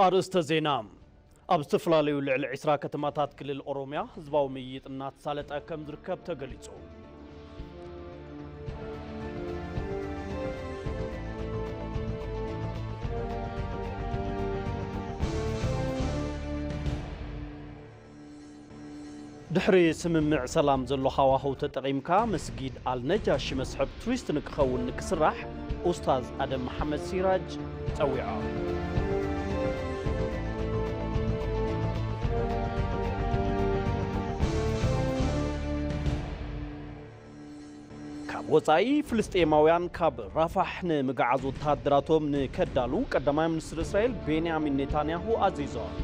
ኣርእስተ ዜና። ኣብ ዝተፈላለዩ ልዕሊ ዕስራ ከተማታት ክልል ኦሮምያ ህዝባዊ ምይይጥ እናተሳለጠ ከም ዝርከብ ተገሊጹ። ድሕሪ ስምምዕ ሰላም ዘሎ ሃዋህው ተጠቒምካ መስጊድ ኣልነጃሺ መስሕብ ቱሪስት ንክኸውን ንክስራሕ ኡስታዝ ኣደም መሓመድ ሲራጅ ጸዊዖም። ካብ ወጻኢ፣ ፍልስጤማውያን ካብ ራፋሕ ንምግዓዝ ወተሃደራቶም ንከዳሉ ቀዳማይ ሚኒስትር እስራኤል ቤንያሚን ኔታንያሁ ኣዚዞም።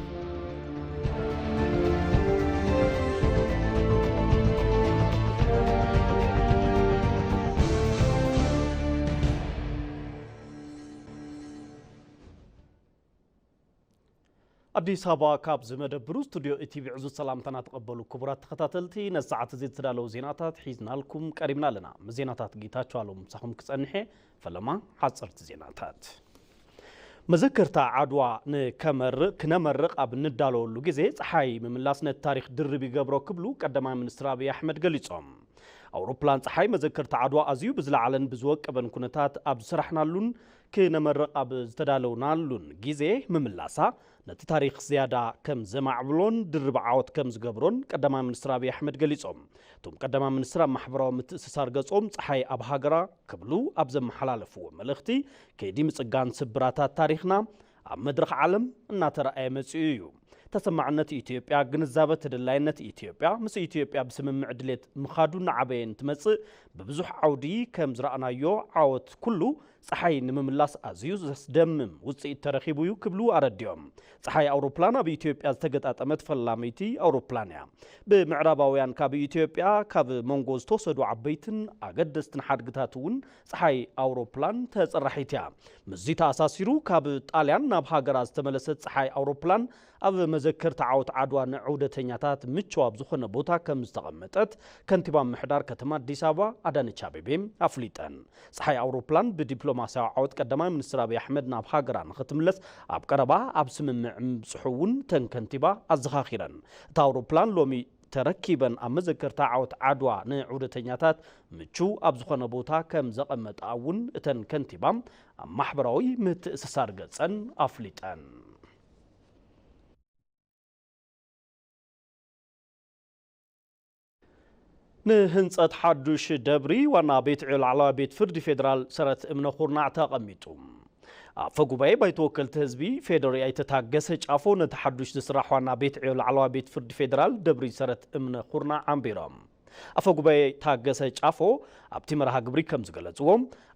ኣዲስ ኣበባ ካብ ዝመደብሩ ስቱድዮ ኢቲቪ ዕዙዝ ሰላምታና ተቐበሉ። ክቡራት ተኸታተልቲ፣ ነዚ ሰዓት እዚ ዝተዳለዉ ዜናታት ሒዝናልኩም ቀሪብና ኣለና። ምስ ዜናታት ጌታቸው ኣሎም ምሳኹም ክጸንሐ። ፈለማ ሓጸርቲ ዜናታት። መዘከርታ ዓድዋ ንከመርቕ፣ ክነመርቕ ኣብ ንዳለወሉ ግዜ፣ ጸሓይ ምምላስ ነቲ ታሪኽ ድርብ ይገብሮ ክብሉ ቀዳማይ ሚኒስትር ኣብይ ኣሕመድ ገሊጾም። ኣውሮፕላን ጸሓይ መዘከርታ ዓድዋ ኣዝዩ ብዝለዓለን ብዝወቀበን ኩነታት ኣብ ዝሰራሕናሉን ክነመርቕ ኣብ ዝተዳለውናሉን ግዜ ምምላሳ፣ ነቲ ታሪኽ ዝያዳ ከም ዘማዕብሎን ድርብ ዓወት ከም ዝገብሮን ቀዳማይ ሚኒስትር ኣብይ ኣሕመድ ገሊጾም። እቶም ቀዳማይ ሚኒስትር ኣብ ማሕበራዊ ምትእስሳር ገጾም፣ ጸሓይ ኣብ ሃገራ ክብሉ ኣብ ዘመሓላለፍዎ መልእኽቲ፣ ከይዲ ምጽጋን ስብራታት ታሪኽና ኣብ መድረኽ ዓለም እናተረኣየ መጺኡ እዩ። ተሰማዕነት ኢትዮጵያ፣ ግንዛበ ተደላይነት ኢትዮጵያ፣ ምስ ኢትዮጵያ ብስምምዕ ድሌት ምኻዱ እናዓበየ እንትመጽእ፣ ብብዙሕ ዓውዲ ከም ዝረኣናዮ ዓወት ኩሉ፣ ጸሓይ ንምምላስ ኣዝዩ ዘስደምም ውጽኢት ተረኺቡ እዩ ክብሉ ኣረዲኦም። ጸሓይ ኣውሮፕላን ኣብ ኢትዮጵያ ዝተገጣጠመት ፈላመይቲ ኣውሮፕላን እያ። ብምዕራባውያን ካብ ኢትዮጵያ ካብ መንጎ ዝተወሰዱ ዓበይትን ኣገደስትን ሓድግታት እውን ጸሓይ ኣውሮፕላን ተጸራሒት እያ። ምስዚ ተኣሳሲሩ፣ ካብ ጣልያን ናብ ሃገራ ዝተመለሰት ጸሓይ ኣውሮፕላን ኣብ መዘከርታ ዓወት ዓድዋ ንዑደተኛታት ምቹው ኣብ ዝኾነ ቦታ ከም ዝተቐመጠት ከንቲባ ምምሕዳር ከተማ ኣዲስ ኣበባ ኣዳነች ኣቤቤ ኣፍሊጠን። ጸሓይ ኣውሮፕላን ብዲፕሎማስያዊ ዓወት ቀዳማይ ሚኒስትር ኣብይ ኣሕመድ ናብ ሃገራ ንኽትምለስ ኣብ ቀረባ ኣብ ስምምዕ ምብጽሑ እውን እተን ከንቲባ ኣዘኻኺረን። እታ ኣውሮፕላን ሎሚ ተረኪበን ኣብ መዘከርታ ዓወት ዓድዋ ንዑደተኛታት ምቹው ኣብ ዝኾነ ቦታ ከም ዘቐመጣ እውን እተን ከንቲባ ኣብ ማሕበራዊ ምትእስሳር ገጸን ኣፍሊጠን። ንህንጸት ሓዱሽ ደብሪ ዋና ቤት ዕዮ ላዕለዋይ ቤት ፍርዲ ፌደራል ሰረት እምነ ኩርናዕ ተቐሚጡ። ኣፈ ጉባኤ ባይቶ ወከልቲ ህዝቢ ፌዴሪ ኣይተ ታገሰ ጫፎ ነቲ ሓዱሽ ዝስራሕ ዋና ቤት ዕዮ ላዕለዋይ ቤት ፍርዲ ፌደራል ደብሪ ሰረት እምነ ኩርናዕ ኣንቢሮም። ኣፈ ጉባኤ ታገሰ ጫፎ ኣብቲ መርሃ ግብሪ ከም ዝገለጽዎ፣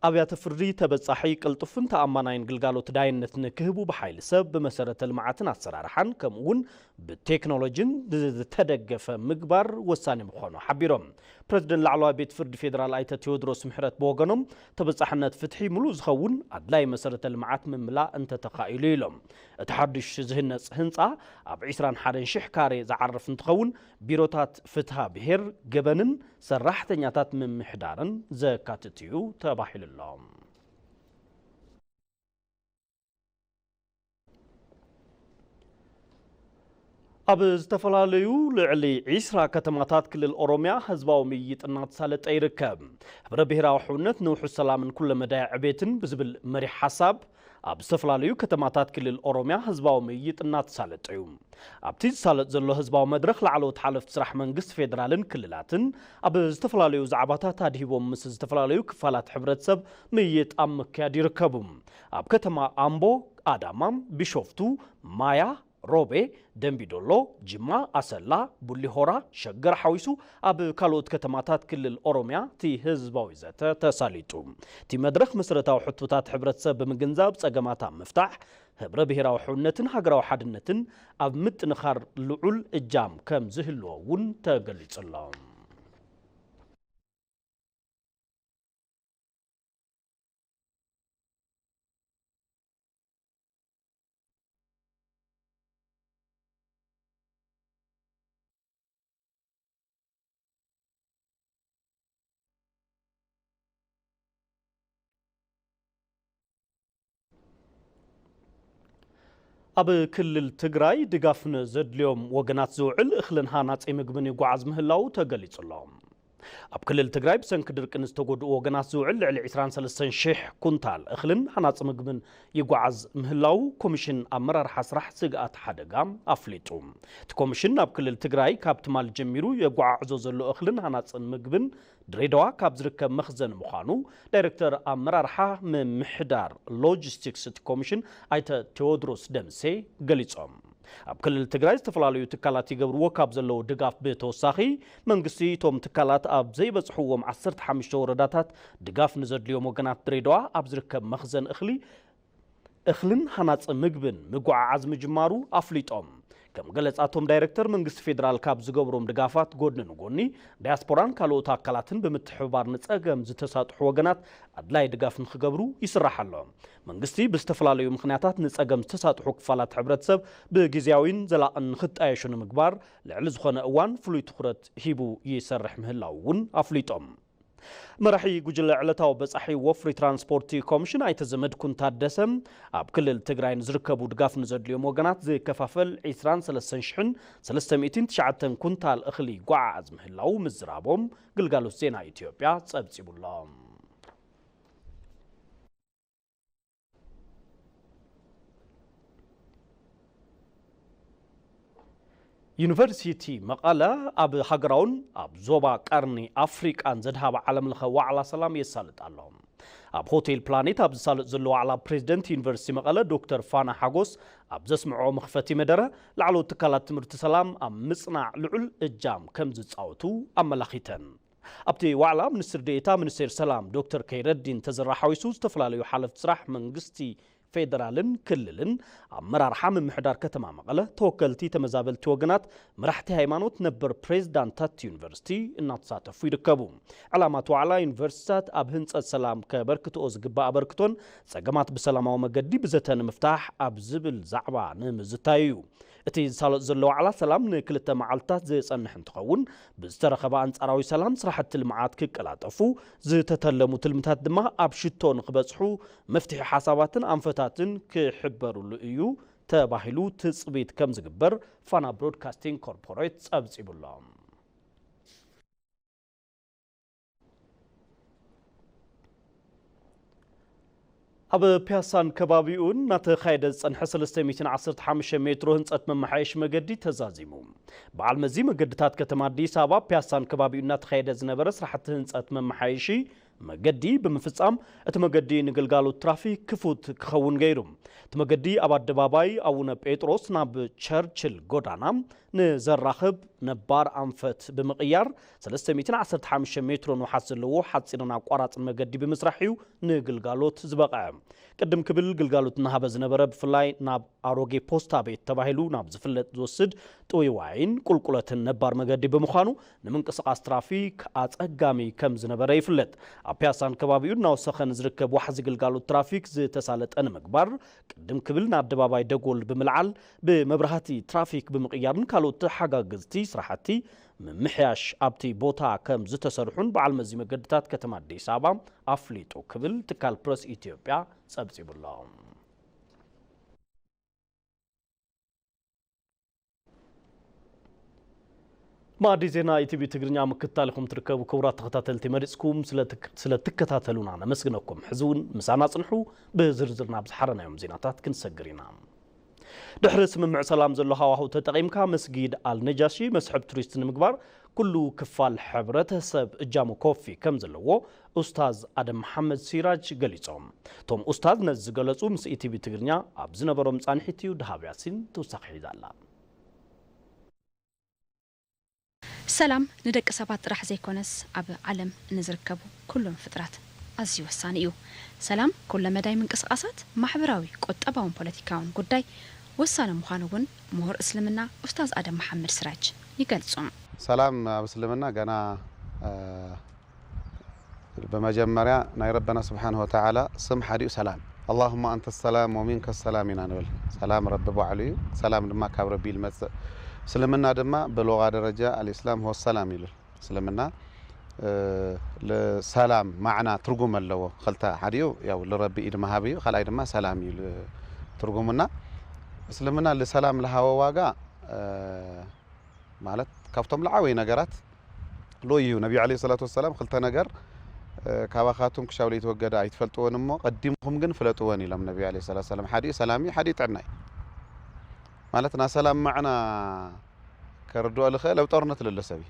ኣብያተ ፍርዲ ተበጻሒ፣ ቅልጡፍን ተኣማናይን ግልጋሎት ዳይነት ንክህቡ ብሓይሊ ሰብ፣ ብመሰረተ ልምዓትን ኣሰራርሓን ከምኡ እውን ብቴክኖሎጂን ዝተደገፈ ምግባር ወሳኒ ምዃኑ ሓቢሮም። ፕረዚደንት ላዕለዋይ ቤት ፍርዲ ፌደራል ኣይተ ቴዎድሮስ ምሕረት ብወገኖም፣ ተበጻሕነት ፍትሒ ምሉእ ዝኸውን ኣድላይ መሰረተ ልምዓት ምምላእ እንተተኻኢሉ ኢሎም። እቲ ሓዱሽ ዝህነጽ ህንጻ ኣብ ዕስራን ሓደን ሽሕ ካሬ ዝዓርፍ እንትኸውን፣ ቢሮታት ፍትሃ ብሄር፣ ገበንን ሰራሕተኛታት ምምሕዳርን ዘካትት እዩ ተባሂሉ ኣሎ። ኣብ ዝተፈላለዩ ልዕሊ ዕስራ ከተማታት ክልል ኦሮምያ ህዝባዊ ምይይጥ እናተሳለጠ ይርከብ። ህብረ ብሄራዊ ሕውነት ንውሑስ ሰላምን ኩለመዳይ ዕቤትን ብዝብል መሪሕ ሓሳብ፣ ኣብ ዝተፈላለዩ ከተማታት ክልል ኦሮምያ ህዝባዊ ምይይጥ እናተሳለጠ እዩ። ኣብቲ ዝሳለጥ ዘሎ ህዝባዊ መድረኽ፣ ላዕለዎት ሓለፍቲ ስራሕ መንግስቲ ፌደራልን ክልላትን ኣብ ዝተፈላለዩ ዛዕባታት ኣድሂቦም ምስ ዝተፈላለዩ ክፋላት ሕብረተሰብ ምይይጥ ኣብ ምክያድ ይርከቡ። ኣብ ከተማ ኣምቦ፣ ኣዳማ፣ ቢሾፍቱ፣ ማያ፣ ሮቤ፣ ደምቢዶሎ፣ ጅማ፣ ኣሰላ፣ ቡሊሆራ፣ ሸገር ሓዊሱ ኣብ ካልኦት ከተማታት ክልል ኦሮምያ እቲ ህዝባዊ ዘተ ተሳሊጡ። እቲ መድረኽ መሰረታዊ ሕቶታት ሕብረተሰብ ብምግንዛብ ጸገማት ኣብ ምፍታሕ፣ ህብረ ብሄራዊ ሕውነትን ሃገራዊ ሓድነትን ኣብ ምጥንኻር ልዑል እጃም ከም ዝህልዎ እውን ተገሊጹ ኣሎ። ኣብ ክልል ትግራይ ድጋፍ ንዘድልዮም ወገናት ዝውዕል እኽልን ሃናጺ ምግብን ይጓዓዝ ምህላዉ ተገሊጹ ኣሎ። ኣብ ክልል ትግራይ ብሰንኪ ድርቂ ንዝተጎድኡ ወገናት ዝውዕል ልዕሊ ዕስራን ሰለስተን ሽሕ ኩንታል እኽልን ሃናጺ ምግብን ይጓዓዝ ምህላዉ ኮሚሽን ኣመራርሓ ስራሕ ስግኣት ሓደጋ ኣፍሊጡ። እቲ ኮሚሽን ኣብ ክልል ትግራይ ካብ ትማሊ ጀሚሩ የጓዓዕዞ ዘሎ እኽልን ሃናጽን ምግብን ድሬዳዋ ካብ ዝርከብ መኽዘን ምዃኑ ዳይሬክተር ኣመራርሓ ምምሕዳር ሎጂስቲክስ እቲ ኮሚሽን ኣይተ ቴዎድሮስ ደምሴ ገሊጾም። ኣብ ክልል ትግራይ ዝተፈላለዩ ትካላት ይገብርዎ ካብ ዘለዉ ድጋፍ ብተወሳኺ መንግስቲ እቶም ትካላት ኣብ ዘይበጽሕዎም ዓሰርተ ሓሙሽተ ወረዳታት ድጋፍ ንዘድልዮም ወገናት ድሬዳዋ ኣብ ዝርከብ መኽዘን እኽሊ እኽልን ሃናፂ ምግብን ምጉዕዓዝ ምጅማሩ ኣፍሊጦም። ከም ገለፃቶም ዳይሬክተር መንግስቲ ፌዴራል ካብ ዝገብሮም ድጋፋት ጎድኒ ንጎኒ ዳያስፖራን ካልኦት ኣካላትን ብምትሕብባር ንፀገም ዝተሳጥሑ ወገናት ኣድላይ ድጋፍ ንክገብሩ ይስራሕ ኣሎ። መንግስቲ ብዝተፈላለዩ ምኽንያታት ንፀገም ዝተሳጥሑ ክፋላት ሕብረተሰብ ብግዜያዊን ዘላቕን ንክጣየሹ ንምግባር ልዕሊ ዝኾነ እዋን ፍሉይ ትኹረት ሂቡ ይሰርሕ ምህላው እውን ኣፍሊጦም። መራሒ ጉጅለ ዕለታዊ በጻሒ ወፍሪ ትራንስፖርቲ ኮሚሽን ኣይተ ዘመድኩን ታደሰ ኣብ ክልል ትግራይ ንዝርከቡ ድጋፍ ንዘድልዮም ወገናት ዝከፋፈል ዕስራን ሰለስተን ሽሕን ሰለስተ ሚእትን ትሽዓተን ኩንታል እኽሊ ይጓዓዓዝ ምህላው ምዝራቦም ግልጋሎት ዜና ኢትዮጵያ ጸብጺቡሎም። ዩኒቨርሲቲ መቐለ ኣብ ሃገራውን ኣብ ዞባ ቀርኒ ኣፍሪቃን ዘድሃበ ዓለምለኸ ዋዕላ ሰላም የሳልጥ ኣሎ። ኣብ ሆቴል ፕላኔት ኣብ ዝሳለጥ ዘሎ ዋዕላ ፕሬዚደንት ዩኒቨርሲቲ መቐለ ዶክተር ፋና ሓጎስ ኣብ ዘስምዖ መኽፈቲ መደረ ላዕለዎት ትካላት ትምህርቲ ሰላም ኣብ ምጽናዕ ልዑል እጃም ከም ዝጻወቱ ኣመላኺተን። ኣብቲ ዋዕላ ሚኒስትር ዴኤታ ሚኒስቴር ሰላም ዶክተር ከይረዲን ተዘራ ሓዊሱ ዝተፈላለዩ ሓለፍቲ ስራሕ መንግስቲ ፌደራልን ክልልን ኣመራርሓ ምምሕዳር ከተማ መቐለ ተወከልቲ ተመዛበልቲ ወገናት መራሕቲ ሃይማኖት ነበር ፕሬዝዳንታት ዩኒቨርሲቲ እናተሳተፉ ይርከቡ። ዕላማ እቲ ዋዕላ ዩኒቨርሲቲታት ኣብ ህንፀት ሰላም ከበርክትኦ ዝግባእ ኣበርክቶን ፀገማት ብሰላማዊ መገዲ ብዘተ ንምፍታሕ ኣብ ዝብል ዛዕባ ንምዝታይ እዩ። እቲ ዝሳለጥ ዘሎ ዋዕላ ሰላም ንክልተ መዓልትታት ዝጸንሕ እንትኸውን ብዝተረኸበ ኣንጻራዊ ሰላም ስራሕቲ ልምዓት ክቀላጠፉ ዝተተለሙ ትልምታት ድማ ኣብ ሽቶ ንክበጽሑ መፍትሒ ሓሳባትን ኣንፈታትን ክሕበሩሉ እዩ ተባሂሉ ትጽቢት ከም ዝግበር ፋና ብሮድካስቲንግ ኮርፖሬት ጸብጺቡሎ። ኣብ ፒያሳን ከባቢኡን እናተኻየደ ዝጸንሐ ሰለስተ ሚእትን ዓሰርተ ሓሙሽተ ሜትሮ ህንጸት መመሓየሺ መገዲ ተዛዚሙ። በዓል መዚ መገድታት ከተማ ኣዲስ ኣበባ ፒያሳን ከባቢኡን እናተኻየደ ዝነበረ ስራሕቲ ህንጸት መመሓየሺ መገዲ ብምፍጻም እቲ መገዲ ንግልጋሎት ትራፊክ ክፉት ክኸውን ገይሩ። እቲ መገዲ ኣብ ኣደባባይ ኣቡነ ጴጥሮስ ናብ ቸርችል ጎዳና ንዘራኽብ ነባር ኣንፈት ብምቕያር ሰለስተ ሚእትን ዓሰርተ ሓሙሽተ ሜትሮ ንውሓት ዘለዎ ሓጺርን ኣቋራጽን መገዲ ብምስራሕ እዩ ንግልጋሎት ዝበቕዐ። ቅድም ክብል ግልጋሎት እናሃበ ዝነበረ ብፍላይ ናብ ኣሮጌ ፖስታ ቤት ተባሂሉ ናብ ዝፍለጥ ዝወስድ ጥውይዋይን ቁልቁለትን ነባር መገዲ ብምዃኑ ንምንቅስቓስ ትራፊክ ኣጸጋሚ ከም ዝነበረ ይፍለጥ። ኣብ ፒያሳን ከባቢኡ እናወሰኸ ንዝርከብ ዋሕዚ ግልጋሎት ትራፊክ ዝተሳለጠ ንምግባር ቅድም ክብል ንኣደባባይ ደጎል ብምልዓል ብመብራህቲ ትራፊክ ብምቕያርን ካልኦት ተሓጋገዝቲ ስራሕቲ ምምሕያሽ ኣብቲ ቦታ ከም ዝተሰርሑን በዓል መዚ መገድታት ከተማ ኣዲስ ኣበባ ኣፍሊጡ ክብል ትካል ፕረስ ኢትዮጵያ ጸብጺቡሎ። ማዕዲ ዜና ኢቲቪ ትግርኛ ምክትታል ኢኹም ትርከቡ። ክቡራት ተኸታተልቲ፣ መሪጽኩም ስለ ትክ-፣ ስለ ትከታተሉና ነመስግነኩም። ሕዚ እውን ምሳና ጽንሑ። ብዝርዝር ናብ ዝሓረናዮም ዜናታት ክንሰግር ኢና። ድሕሪ ስምምዕ ሰላም ዘሎ ሃዋህው ተጠቒምካ መስጊድ ኣልነጃሺ መስሕብ ቱሪስት ንምግባር ኩሉ ክፋል ሕብረተሰብ እጃሙ ኮፊ ከም ዘለዎ ኡስታዝ ኣደም መሓመድ ሲራጅ ገሊጾም። እቶም ኡስታዝ ነዚ ዝገለጹ ምስ ኢቲቪ ትግርኛ ኣብ ዝነበሮም ጻንሒት እዩ። ደሃብ ያሲን ተወሳኺ ሒዛ ኣላ። ሰላም ንደቂ ሰባት ጥራሕ ዘይኮነስ ኣብ ዓለም ንዝርከቡ ኩሎም ፍጥራት ኣዝዩ ወሳኒ እዩ። ሰላም ኩለ መዳይ ምንቅስቓሳት ማሕበራዊ፣ ቁጠባውን ፖለቲካውን ጉዳይ ወሳኒ ምዃኑ እውን ምሁር እስልምና ኡስታዝ ኣደም መሓመድ ስራጅ ይገልጹ። ሰላም ኣብ እስልምና ገና፣ እ፣ ብመጀመርያ ናይ ረበና ስብሓንሁ ወተዓላ ስም ሓዲኡ ሰላም፣ ኣላሁመ ኣንተ ሰላም ወሚንከ ሰላም ኢና ንብል። ሰላም ረቢ ባዕሉ እዩ። ሰላም ድማ ካብ ረቢ እዩ ዝመጽእ። እስልምና ድማ ብሉጋ ደረጃ ኣልእስላም ሆ ሰላም ይብል። እስልምና፣ እ፣ ልሰላም ማዕና ትርጉም ኣለዎ። ክልተ፣ ሓዲኡ ያው ልረቢ ኢድ ምሃብ እዩ፣ ካልኣይ ድማ ሰላም እዩ ል-፣ ትርጉሙና። እስልምና ልሰላም ልሃወ ዋጋ ማለት ካብቶም ልዓበዩ ነገራት ሎ እዩ። ነቢዩ ዓለይሂ ሰላቱ ወሰላም ክልተ ነገር ካባኻቱም ክሻው ለይተወገደ ኣይትፈልጥዎን እሞ ቀዲምኹም ግን ፍለጥዎን ኢሎም ነቢዩ ዓለይሂ ሰላቱ ወሰላም። ሓዲኡ ሰላም እዩ፣ ሓዲኡ ጥዕና እዩ። ማለት ና ሰላም ማዕና ከርድኦ ልኽእል ኣብ ጦርነት ለሎ ሰብ እዩ።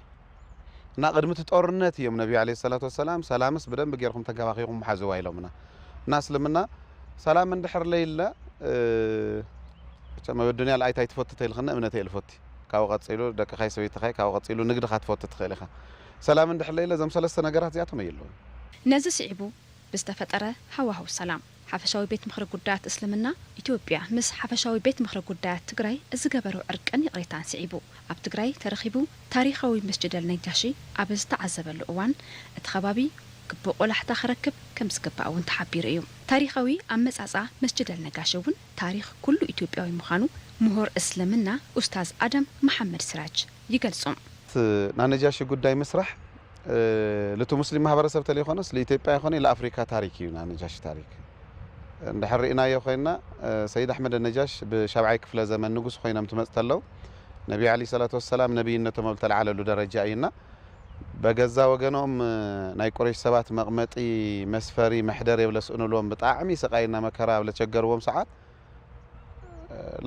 እና ቅድሚ እቲ ጦርነት እዮም ነቢዩ ዓለይሂ ሰላቱ ወሰላም ሰላምስ ብደንብ ጌርኩም ተንከባኺኹም ሓዝዋ ኢሎምና። እና እስልምና ሰላም እንድሕር ለይለ መቸም ኣብ ኣዱንያ ልኣይታ ኣይትፈቱ ተይልኽኒ እምነተይ ልፈቲ ካብኡ ቀፂሉ ደቅኻይ ሰበይትኻይ ካብኡ ቀፂሉ ንግድኻ ትፈቱ ትኽእል ኢኻ። ሰላም እንድሕር ለይለ እዞም ሰለስተ ነገራት እዚኣቶም ኣየለውን። ነዚ ስዒቡ ብዝተፈጠረ ሃዋህው ሰላም ሓፈሻዊ ቤት ምኽሪ ጉዳያት እስልምና ኢትዮጵያ ምስ ሓፈሻዊ ቤት ምኽሪ ጉዳያት ትግራይ ዝገበሮ ዕርቅን ይቕሬታን ስዒቡ ኣብ ትግራይ ተረኺቡ ታሪኻዊ መስጅድ ኣልነጃሺ ኣብ ዝተዓዘበሉ እዋን እቲ ከባቢ ግቡእ ቆላሕታ ክረክብ ከም ዝግባእ እውን ተሓቢሩ እዩ። ታሪኻዊ ኣመጻጻ መስጅድ ኣልነጋሺ እውን ታሪኽ ኩሉ ኢትዮጵያዊ ምዃኑ ምሁር እስልምና ኡስታዝ ኣደም መሓመድ ስራጅ ይገልጹ። ናነጃሺ ጉዳይ ምስራሕ ልቲ ሙስሊም ማህበረሰብ ተለይኮነስ ልኢትዮጵያ ይኮነ ለኣፍሪካ ታሪክ እዩ። ናነጃሺ ታሪክ እንድሕር ርኢናዮ ኮይና ሰይድ ኣሕመድ ነጃሽ ብሻብዓይ ክፍለ ዘመን ንጉስ ኮይኖም ትመፅ ተለው ነቢ ዓለይሂ ሰላቱ ወሰላም ነቢይነቶም ኣብ ተለዓለሉ ደረጃ እዩና በገዛ ወገኖም ናይ ቁረይሽ ሰባት መቕመጢ መስፈሪ መሕደር የብለስእኑልዎም ብጣዕሚ ስቃይና መከራ ኣብ ለቸገርዎም ሰዓት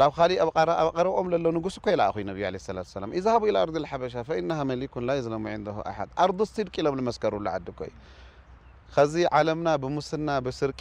ላብ ካሊእ ኣብ ቀረብኦም ለሎ ንጉስ እኮ ይለኣኹ እዩ ነቢዩ ዓለይሂ ሰላቱ ወሰላም። ኢዝሃቡ ኢላ ኣርዲል ሓበሻ ፈኢነሃ መሊኩን ላ የዝለሙ ዒንደሁ ኣሓድ። ኣርዱ ሲድቅ ኢሎም ልመስከሩሉ ዓዲ እኮ እዩ። ኸዚ ዓለምና ብሙስና ብስርቂ